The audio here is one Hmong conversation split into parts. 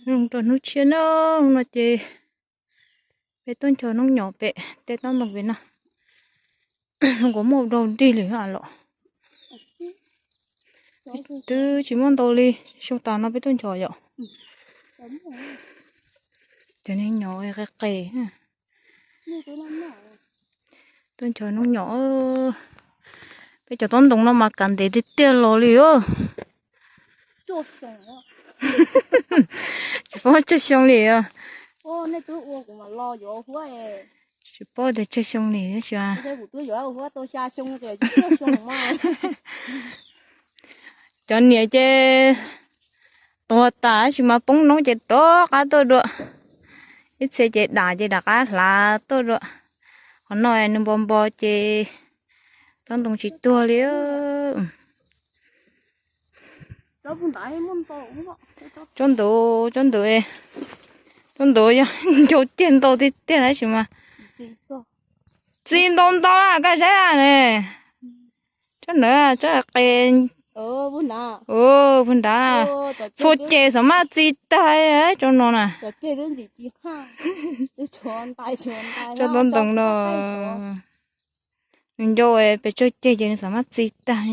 Zoo rau hnub tshiab na, no ces peb tuaj ncho noob nyom pem tej tsob ntoo pem no. Zoo nkaus muaj dau dig li los. Twb tsis muaj ntau li, xyoo tas no peb tuaj ncho yom. Cov niag nyom qis qis. Tuaj ncho noob nyom. Peb cov tsob ntoo no mas kav ntev tiag tiag los li. Tsis paub tsawg xyoo li. Tsis paub tias tsawg xyoo li tab sis cov niam ces tuag tas tab sis mas poob noob ces rov qab tuaj dua. Ib txhia ces dam ces rov qab hlav tuaj dua. Qhov no nws npo npo ces tsob ntoo tsis tuag li. Tsob ntawd, tsob ntawd, tsob ntawd yog ncau ceg ntau tiag tiag tab sis mas txi ntau ntau koj saib ne. Tsob ntawd tsob qe, pug nrad, txhua ceg xav maj txi tag tsob no na. Tsob ntoo no nws ncau pes tsawg ceg ces nws xav maj txi tag.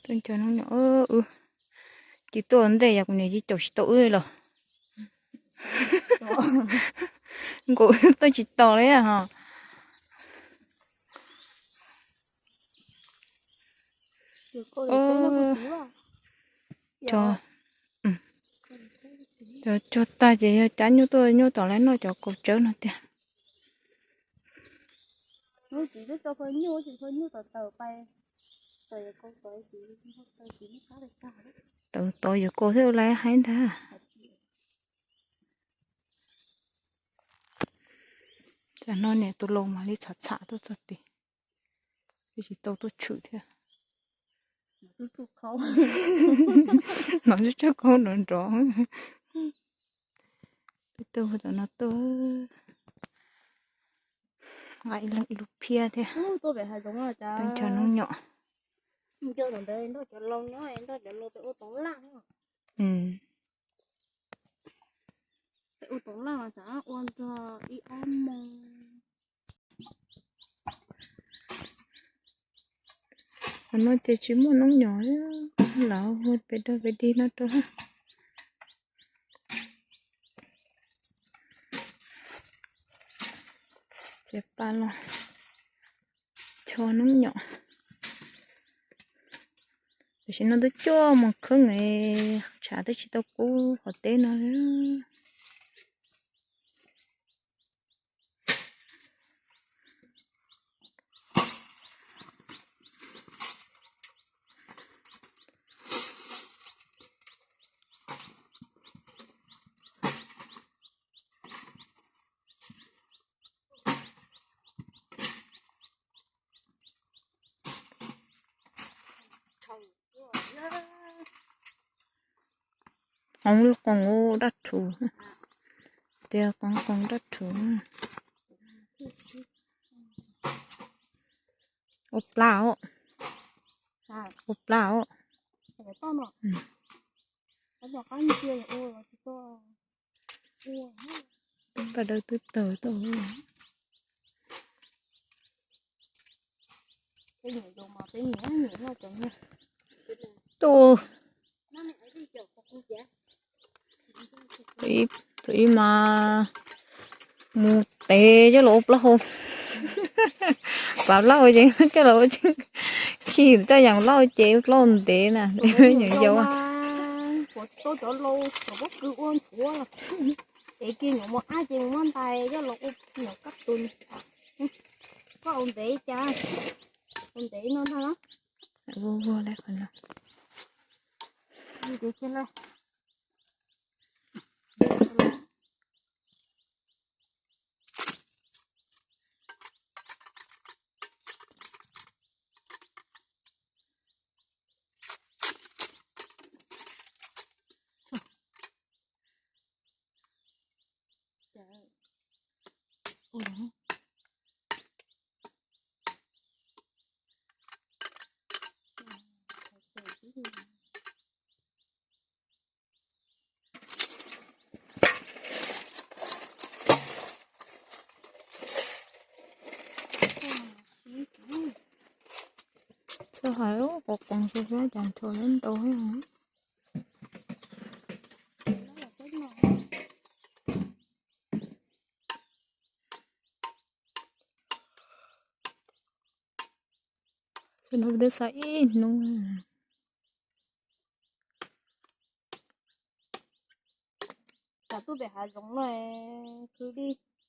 Tuaj ncho noob nyom, wb cia tuaj ntej yog kuv niam cia caum tsis tau wb los. Nkaus wb tuaj tsis tos li ho. Cov tsuag tag ces yog cab nyuj tuaj nyuj tom lawv noj cov kaus tsawb no tiag. Tawm tod yuav kaus thiab ua lawv haib ntag. Tam no niam tus laus mam li txham txham tuaj txog tid, twb tsis tau tuaj tshwm thiab. Hnov tsuj tsuj khaub nrov nrov. Peb tuaj hu tom no tuaj, nqa ib leeg ib lub phiab thiab. Tuaj ncho noob nyom. Qhov no ces tsis muaj noob nyom li, lawv hu pes dog pes dig no rau. Txiav pas los ncho noob nyom. Tam sim no twb cuaj moos kheeb, tshav twb tsis tau kub qhov teb no li. Qoov li qoos dab rhuv, tias qoov qoos dab rhuv. Ua plag os, ua plag os. Peb pas dawb twb tawg tau. Tus, tus ib mas mus tev coj los ua plaub hau. Pas plaub hau ces coj los ua tseeb, khi coj yeem lauj ces plaub hau ntev na, yeem yau. Es kiag nyuam mos ab ces mus muab ntais coj los ua nyuam kab tus. Koj ua ntev cas? Ua ntev no ntag. Vuag vuag li qhov no. Tau hais qos qoos xwb xwb cas nrho ntau thiab. Xwb no dej xa ib hnub.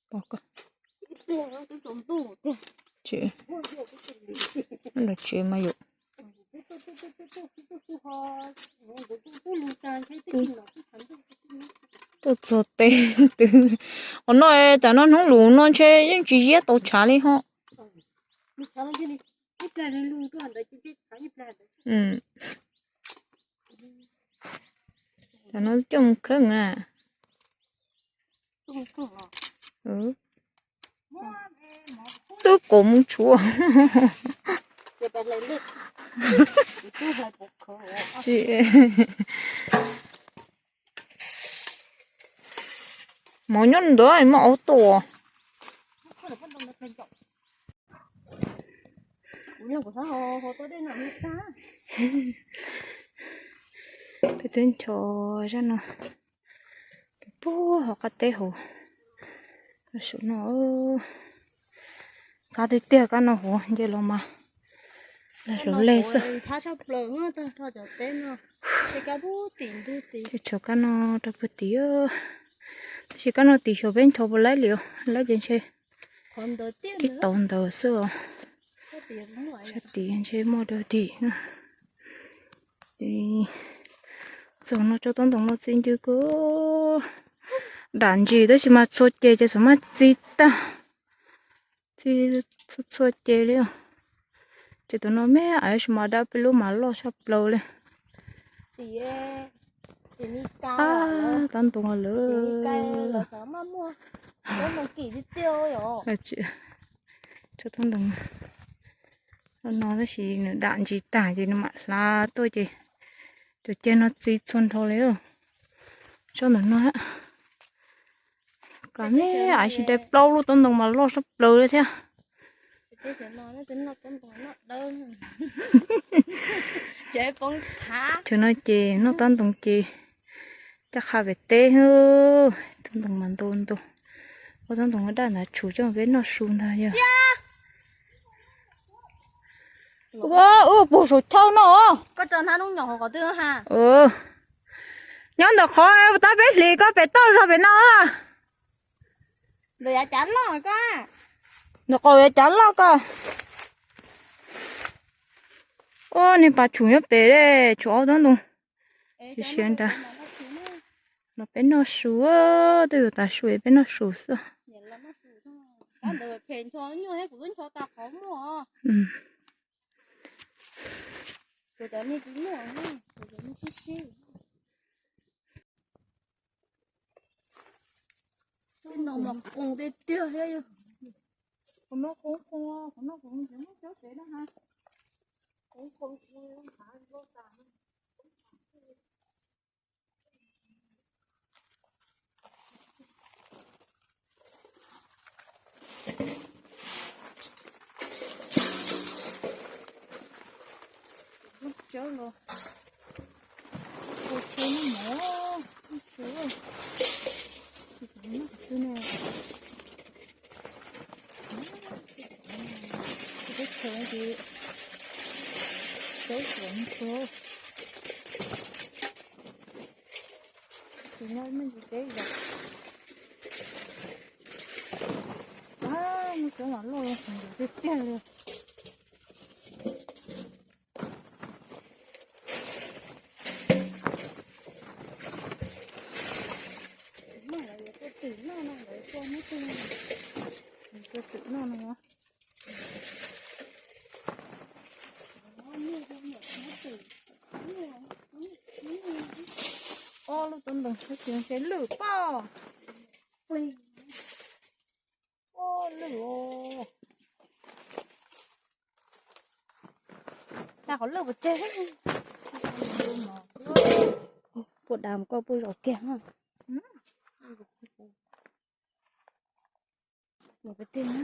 Pom koj. Tsev, los tsev mas yom. Tuaj txog teb twg. Qhov no cas no hnub lus no ntshe yeej tsis ziab tau tshav li ho. Cas no coj mus khawb na. Twb kom mus tshuav. Tsis, mov nyob ntawd muaj auv tuaj. Peb twb ncho zaj no puag hauv qab teb hauv. Saum no, kab tiag tiag kab no hauv nce los mas lag hlauv leg xwb. Tshuav kab no rau puag tim, tab sis kab no tim xyov peb ncho puas laib li, laib ces ntshe tib tau ntawd xwb os. Sab tim ntshe muaj dog dig na. Txog no tsob taub ntoo no txi ncw kawg. Dam ntsis tab sis mas txhua ces ces txawm maj txi tag, txi txhua txhua ces li. Ces tam no me ais sis mas dab peb lub mas loj tshaj plaws li. Taub ntoo lawm. Tsob taub ntoo no tab sis nws dam ntsis tag ces nws mam hlav tuaj ces cov ceg no txi txhua nrho li. Tsob ntawm no, kom me ais sis dai plaub lub taub ntoo mas loj tshaj plaws li thiab. Thaum no ces noj taub ntoo ces coj qha pem teb. Taub ntoo mas ntau ntau. Ua taub ntoo daj ntawd tshum coj peb noj su ntag yog. Ua ub puag saum chaw no. Nyob ntawm qhov tab peb hlis koj pem toj zog pem no. Ntawm qhov yav cav loj koj. Ua niag pas tshum nyob pem, tshum ob taub ntoo. Siav nrad. Los peb noj su, twb yuav tas su es peb noj su xwb. Qhov no mas qoos tiag tiag thiab yog. Qhov no qoos, qhov no qoos, muab cov pem no ha. Qoos qoos, hav loj tas. Cov los ua chaw noj mov, ua chaw, ua chaw no, ua chaw ces cov suam chaw. Tus no me ntsis deb zog. Muab cov mam loj los tiag tiag li. Twm noj no, twm noj no. Ob lub taub ntoo tseem ntshe lwj pog. Lwj. Tag qhov lwj pov tseg. Puas dam koj puas zaum kiag na. Mus pem twg na?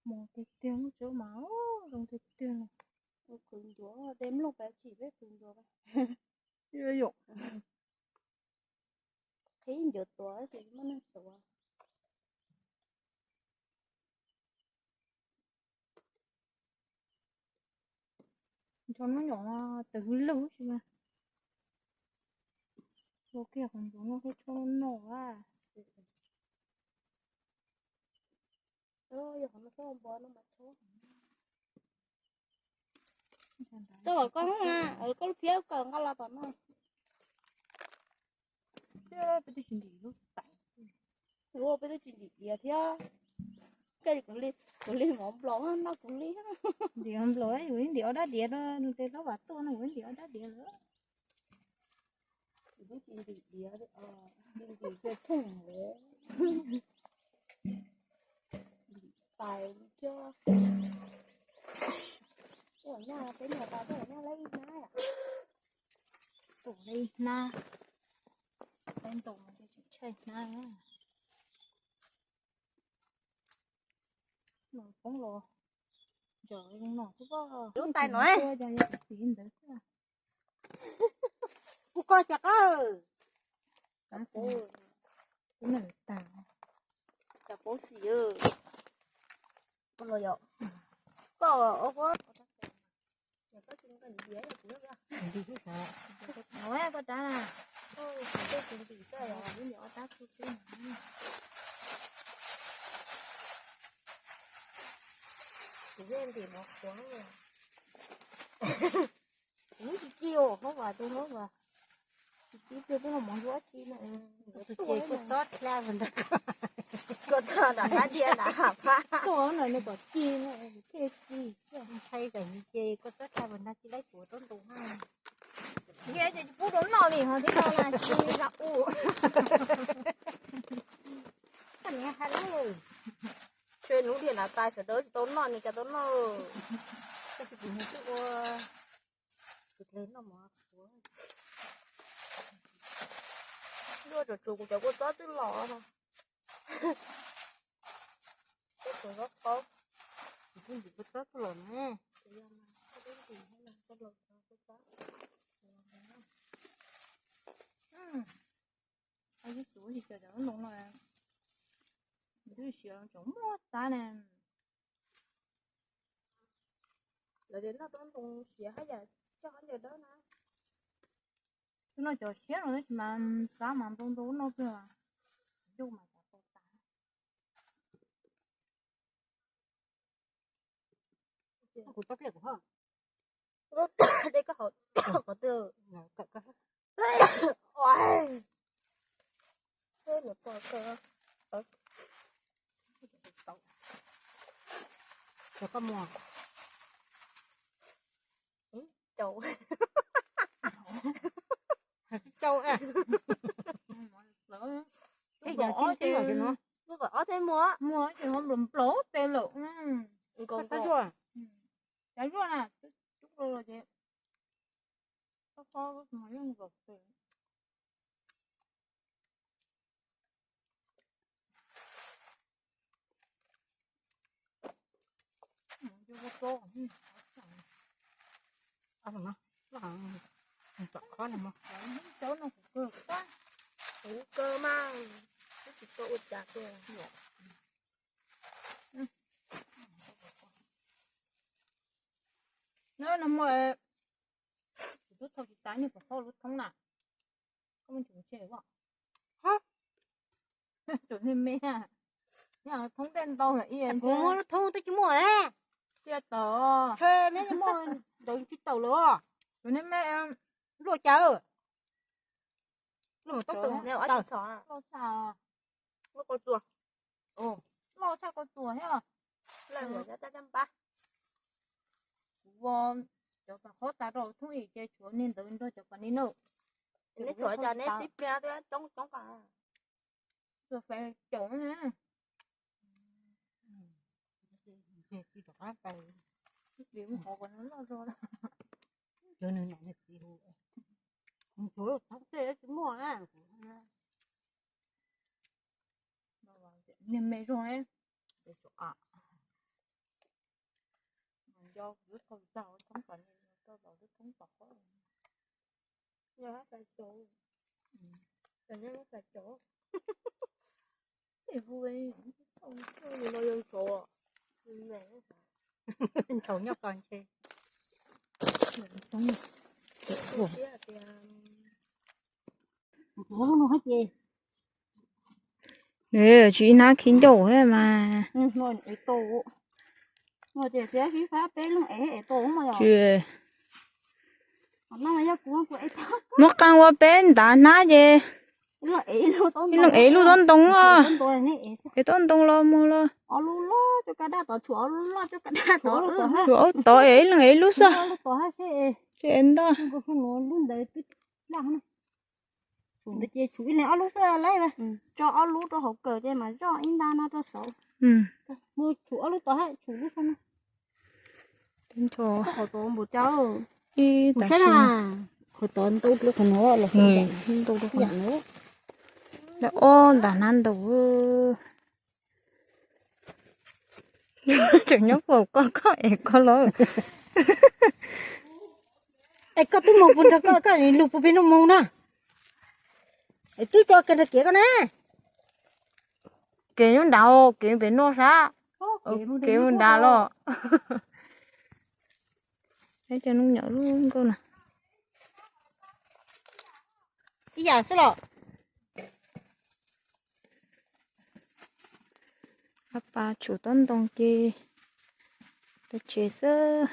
Mos tiag tiag, muaj tsob mas zoo tiag tiag no. Khwv ncuav, de nplooj pas tsim peb khwv ncuav. Yuav yom. Qhib ncuav tuav ces muaj neeg tuav. Ncho hnub nyoos no tes hwj lwg tsis mas. Ua kiag qhov ntxoov no kuj tshuab noj a. Yog qhov no txhob npo no mas tshuab. Koj kom koj hnub na, koj lub phiab kawm nqa los tom no. Peb twb tsis ntim lub tais. Ua peb twb tsis ntim diav thiab. Koj kuv li, kuv li mov nplaum noj kuv li. Ntim mov nplaum, kuv ntim ob dab diav rau nws tes hlob vam tuaj no, kuv ntim ob dab diav lawm. Kuv twb tsis ntim diav, ntim tes thooj lawm. Ntim tais thiab. Ua nyaj peb nyuag tais thiab, ua nyaj lawv ib hnab. Tus lawv ib hnab, peb ntaus mas tsis tshaij hnab. Nws poob los ntsaum zoo no xwb pob. Lub tais no, tus tis ntawd xwb. Kuv koj cas qab. Kuv nws tag. Cas poob xim. Koj los yom. Koj ua koj. Koj tsis nqis diav kuv. Koj rab na. Koj tsis nqis koj yog kuv ntim ob rab txuj xwb. Kuv yeej ntim mov qhuav. Kuv tsis ci os, hlob Vam, tus hlob Vam. Tsis ci, twb los mov ntsuab tsi na. Tus ces kua txob dlha vag nrag, kua txob nram qab diav nram hav phab. Tuaj no nws kom ci na, thiaj ci. Ntshai tsam nws ces kua txob dlha vag nrag ci laib tuav tuab ntu na. Yog ces tsis pub rau noj li ho thiab no na, ci zam u. Koj niam hais lawm. Tshe hnub dhia na tais sawv daws tsis tau noj, nws cas tau noj. Koj tsis pum nws twb ua tus hle noj mov. Luaj tsum tsum kuv cov kua txob twb los. Peb tus zaub qaub, kuv twb ntim kua txob twb los ne. Ib tus ua tsis cas cov lub ntoo no, nws twb siav tseem muaj txab ne. Lawv tias noj tau ntoo siav hab yam coj khaub ncaws dawb na. Twb noj cov siab no tab sis mas txab mas ntau ntau noj plig, yoj mas txav tau tas. Kuv txob pliaj kuv ho. De koj hauv qhov twg? Seb niam pog kawg. Cov koj muag. Cau. Cau. Ej, yog tib tib os ces no. Muag ob teg muag. Muag ces ho nplaum nplaum tes lawm. Koj txhob zuaj. Cov zuaj na, cub los ces txhob khob, yeej nplaum tes. Kuv kawg mas, twb tsis tau ua cas kiag. No muaj, kuv twb thau tsis tas, nyuag pom thauj lub thoob na. Koj muaj tus tseg as? Tus niag me, thoob dej ntau. Kuv muaj lub thoob twb tsis muaj ne. Cia tod. Neb muaj ntawd tsis tau lawm. Tus niag me luaj cas? Loj tshaj koj txuas thiab. Kuv ua cov pas qhob tas rau thoob ib ces tshuav niag ntawd nrog cov pas ni na. Neb tshuav cov neb tib pliag twb coob coob ko. Tus fais caum na. Rov qab pais. Tus qhov uas loj zog. Cov nws niam nws txiv hu, kuv tshuav thoob tej tsis muaj na. Niag me zog. Ntshaus nyob ko ntshe. Nws tsis hnab khi ncauj thiab mas. Tsis muab qee ua peb ntav hnab ces ib leeg ev lub tob ntoo, ev tob ntoo los mus los. Tshuav aub tod es ib leeg ev lub xwb. Ces ev ntau. Tso ob lub rau hauv kawm ces mas zoj ib nta no rau saud. Mus tshum ob lub tod, tshum lub xwb no. Qhov tod npaum cas, ib kuv saib na, qhov tod ntau dua qhov no los ntau dua qhov no. Ob ntav hnab ntau. Tseem nyob kuv koj, koj ev koj los. Es koj twb mus puas nrog koj, koj lug puas pem no mus na? Es twb tso kiag nrog kev koj na. Kev nyob nrad, kev pem no sab. Kev mus nrad los. Cov noob nyom lub nkauj na. Ib yam xwb los. A pas tshum tob ntoo ces peb tsev xwb.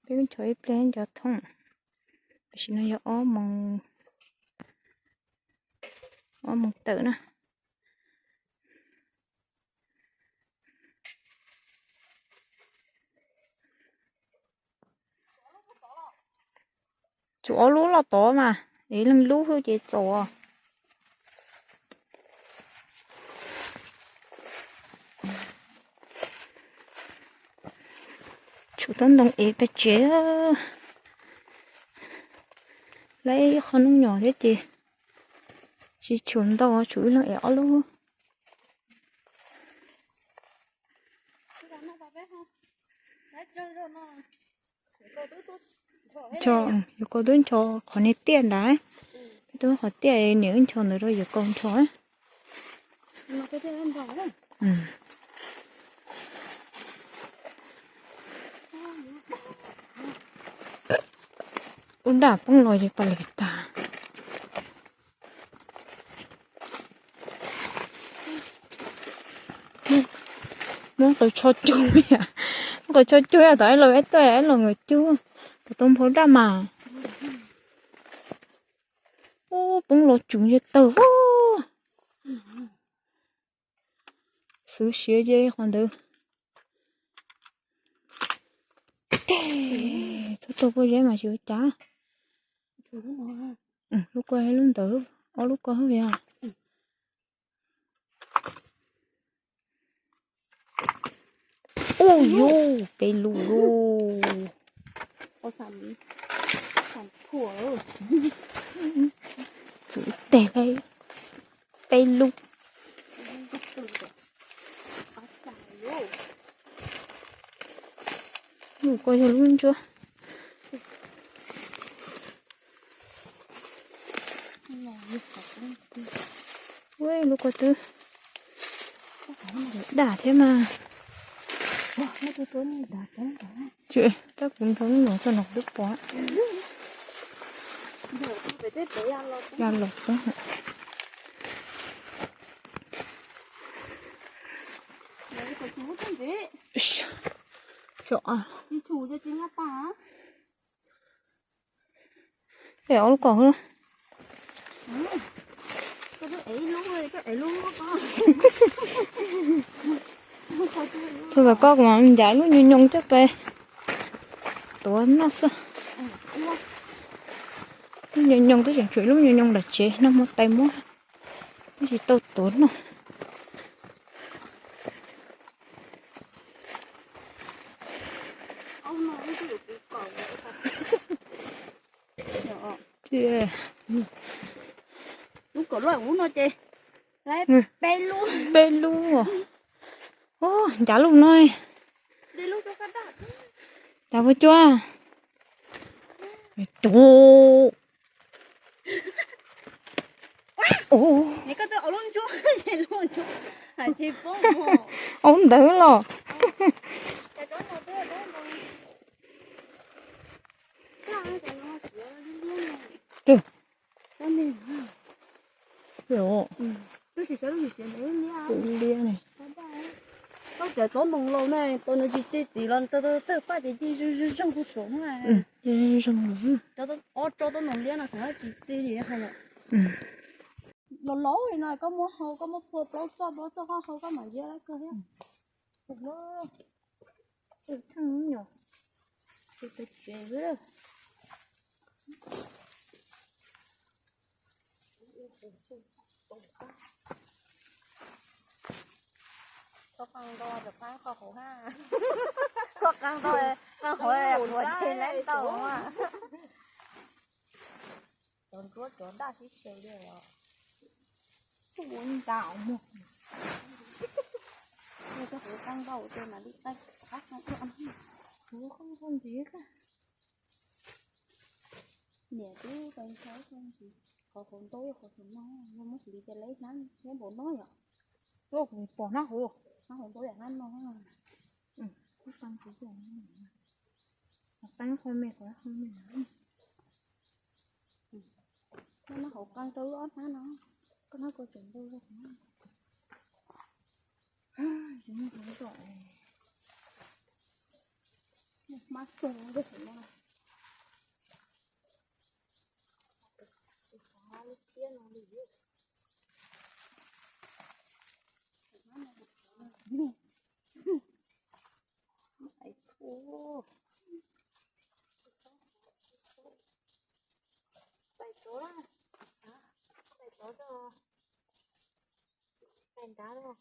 Peb ncho ib pliag nco thooj. Tam sim no yog ob moos, ob moos tawm na. Tsuas ob lub loj tod mas, ib leeg lub xwb ces txaus. Tshum tob ntoo ev pes tsev. Lawv ib qho noob nyom thiab ces tsis tshum ntau, tshum ib leeg ev ob lub. Yawg Kaus twb ncho qhov niag tiaj nrad, peb twb muab qhov tiaj niam wb ncho ntawd rau Yawg Kaus ncho. Ub, daj poob los ces pam lwm tag. Muab qws tsho cug, muab qws tsho cug yog tom ib los ib tuaj ib los nkawd cug, tom tau nphau daj mas. Ub, poob los tseem yog tawg. Xwv siav ces qhov ntawd. Txhob tuag pob zeb mas tsis ua cas. Lub ko lub ntawd, ob lub ko hwb yog. Ub yus, peb lub lauj. Txwv teg li, peb lub. Lub ko yog lub ntsuab. Ua lub ko twb daj thiab mas. Tab kuv nrog lub no txog no kuv twb pom. Ya los poob. Peb ob lub ko xwb. Txog tom ko kuv mam ncav lub nyoos nyoos coj pem tuav noj xwb. Lub nyoos nyoos twb tseem tshuav ib lub nyoos nyoos nram tsev, nag hmo tais muab, twb tsis tau tuav noj. Ces lub kaum lub ub no ces peb lub, peb lub. Ncav lub no. Ncav puas cua? Cua. Au ntawd los. Liab ne. Tau cov tsob ntoo laus ne, tau nws tsis txi txiv los tau tawg paj ces ci zoo zoo zoo kuv suav na. Ob tsob tsob ntoo liab no xav tsis txi li hais yom. Los laus li no koj muab hau, koj muab phua plaub txoj plaub txoj koj hau koj mam liab lawm kawg thiab. Koj qee nto rov qab koj hauv ha. Koj qee nto, qee hauv ua tsis laib tau. Cov ntsuab cov daj sib xyaw li os. Ua nta muag. Koj hauv qee nto ces mam li qee qab qee ua. Kuv qee nto ntev kawg. Niam twb qee nto, qhov hauv ntau qhov hauv no, yog muab xws li cas lawv hnab nyob npaum no yom. Ua kuv pom hnab hauv, hnab hauv ntau yam hnab no. Qee kuv pom, qee qhov me qhov qee me. Hnab hauv qee rau lub ob hnab no, koj hnab kua tseem ntau zog. Hmab txog no. Pais tod, pais tod, pais nrad.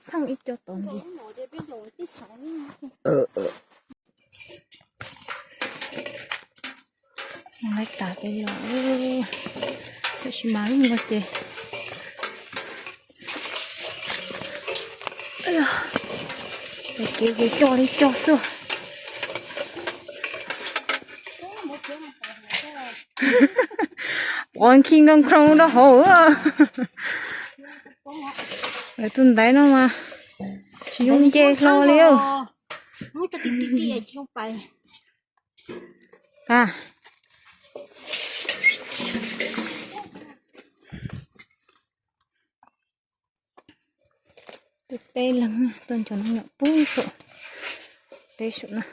Thaij ib co tod ntsis. Laib tas peb los, tab sis mas lub no ces, ces ces coj li coj xwb. Pov khi nkag nkhoo rau hauv. Lawv tus ntaiv no mas tsis zoo nce hlo li. Peb leeg tuaj nrog no nyuam pub saum peb saum no.